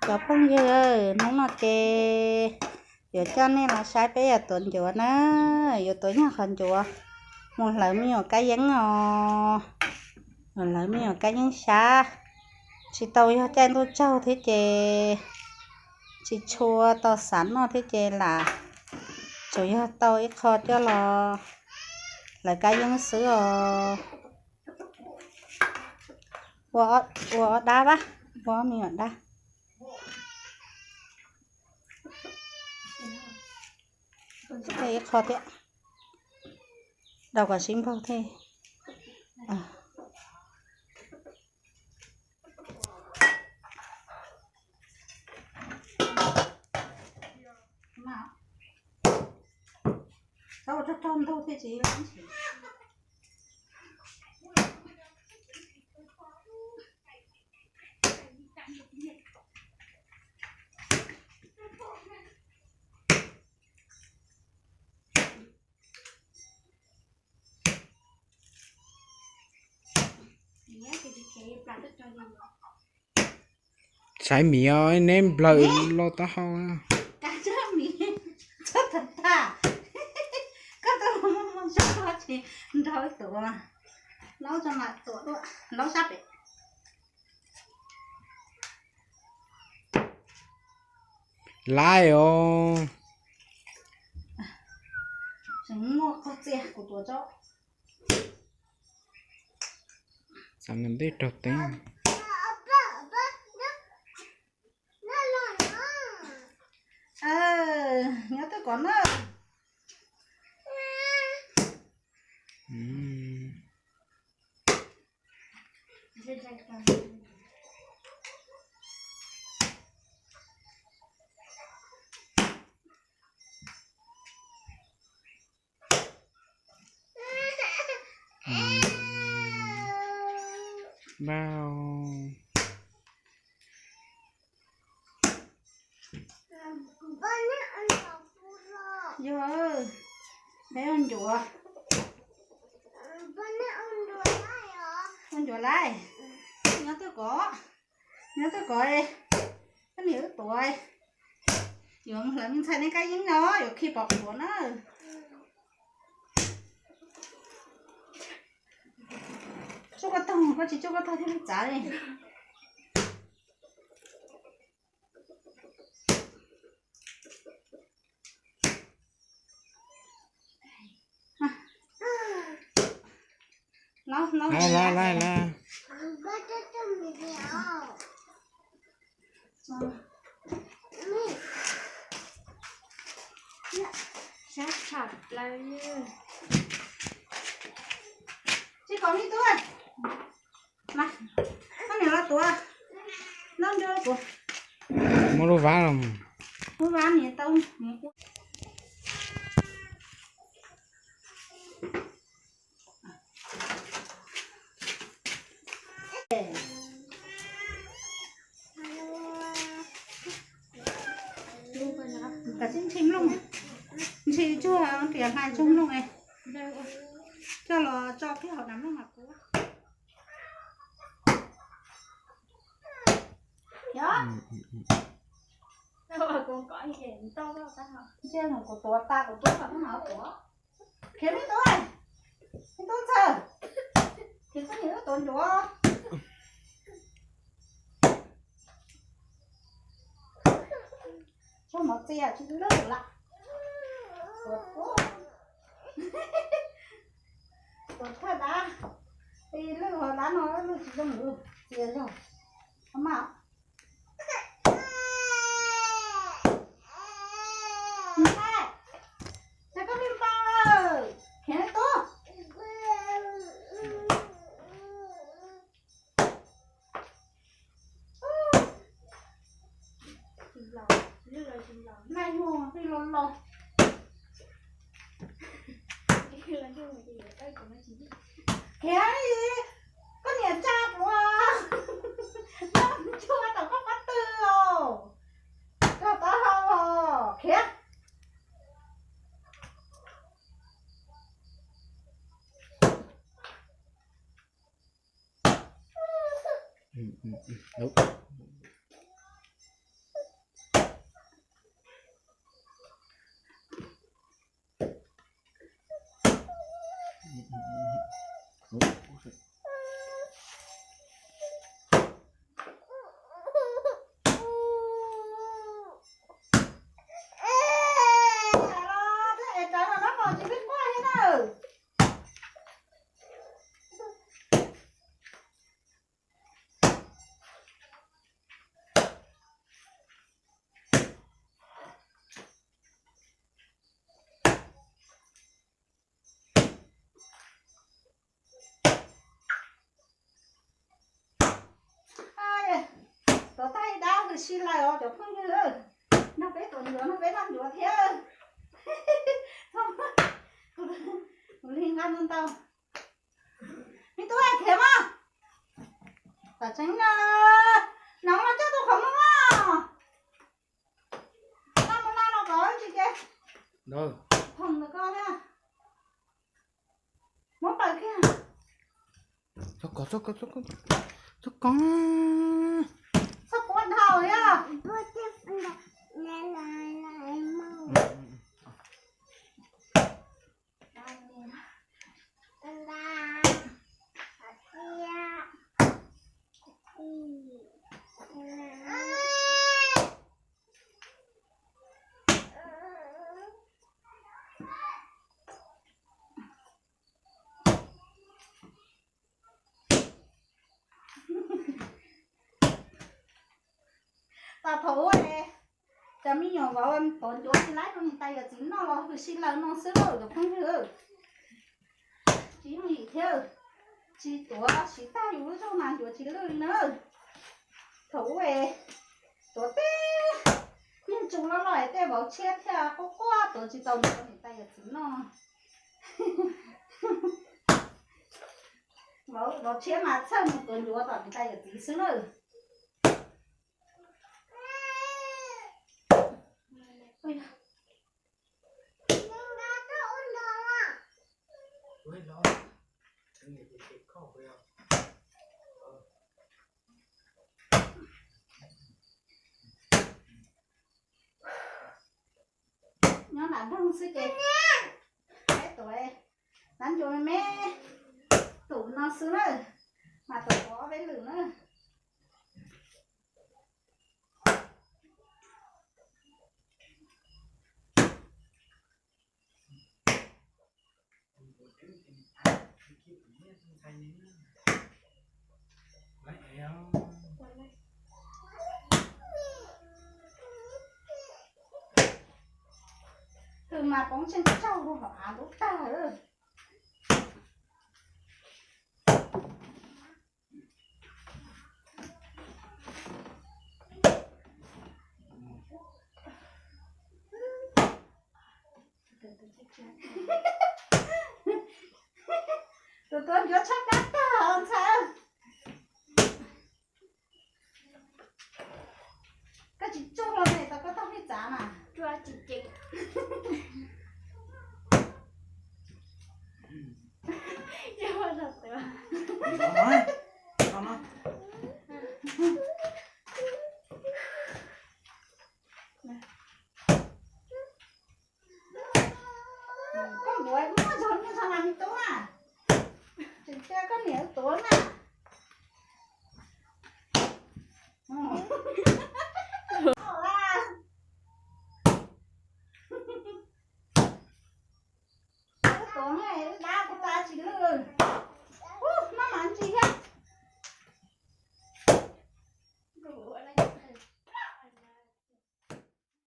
Cov phooj ywg, hnub no ces yuav coj nej los saib peb yuav tuav ncuav na, yuav tuav nyuag qhov ncuav mus hlawv me nyuam kab yeeb os, mus hlawv me nyuam kab yeeb xyab. Tsis tau yog caij ntuj tsaug thiab ces tsis tshua tau xav noj thiab ces lam tsuas yog tau ib qho coj los hlawv kab yeeb xwb os. Ua ob dab, ua ob me nyuam dab. Ib qho thiab, rau kom sib npaug thiab. Tau rau rau ntau thiab tsis. Saib miv os, neb nplawm lo taub hau. Koj tuaj mus mus zog ces nrog ib tug laub tso mas tuam dua, laub sab pem. Laib os. Tseem muaj qhov txias kuv tuav tso. Xav nws ntej raug teeb. Nyob twb kov na. Yog, peb ua ncuav. Ua ncuav lawm. Nyob twb kov, nyob twb kov, koj niam wb tuav. Yuav mus hlawv me ntxhais nej kab yeeb no yuav khi pom quav na. Tsuj koj tog, koj tsis tsuj koj tog thiaj li txav li. Laib laib laib. Sab tshaj plaws li. Tsis kom me tub, mas koj niam los tuav, noj nrog kuv. Muab lub vab los. Lub vab niam tau. Kav tsij ntshis mloog, ntshis tsuag riam hlais tsuag mloog, coj los tso kiag hauv dav mloog mas kuv. Yog, kuv tuav tas kuv tub kom koj mam tuav. Khiav me tub, me tub ntxawg, khiav koj niam wb tuav ncuav. Tsuag mov txias tsis lwj lawm. Tuav, tuav thawj dab, lwj hauv dab no lwj tsis zoo lawm, txias zog. Mas, koj pheej npau lawm, khiav tub. Naj yug pheej los los. Khiav, koj niam tsa kuv, noj tsuag tom koj qab tw os, koj taub hau os, khiav. Cov phooj ywg, nrog peb tuav ncuav, nrog peb noj ncuav thiab. Kuv li nqa ntau ntau. Me tub, khiav mas. Tam tseeb na, no los coj tus qhov muag. Noj mus noj los kom tsis ces thoom ntawm ko thiab. Muab plaws kiag. Txhob kov, txhob kov, txhob kov, txhob kov. Txhob kov dhau yom. Tau thaum ub es cov me nyuam vauv tuav ncuav tsis laib rau niam tais yawm txiv noj los hwm sij laws no xwb lauj cov phooj ywg. Tsis yooj yim thiab, tsis tuav siv tag yus lub zaug mas ncuav tsis lwj li na. Thaum ub es tuav tej niag tsu loj loj es tej vauv tshiab thiaj quaj quaj tuav tsis tau ncuav niam tais yawm txiv noj. Vauv tshiab mas txhawj mus tuav ncuav tom niam tais yawm txiv xwb na. Nyob nram nroog xwb ces peb tuav, nab ncuav me me tus no xwb na, mas tuav ob peb lwm na. Tus mas poob tseej tsaug hauv av lub tag. Tus tuav ncuav tshaj kab tag ntxhais. Koj tsis tsuag los ne, tau koj tau hlij txav mas. Tsuag tsis ceev. Koj ncuav muaj zog niag zog na me tub na. Tseem cia koj niam tuav na. Tuav ne, dab kuv tas tsis lwj.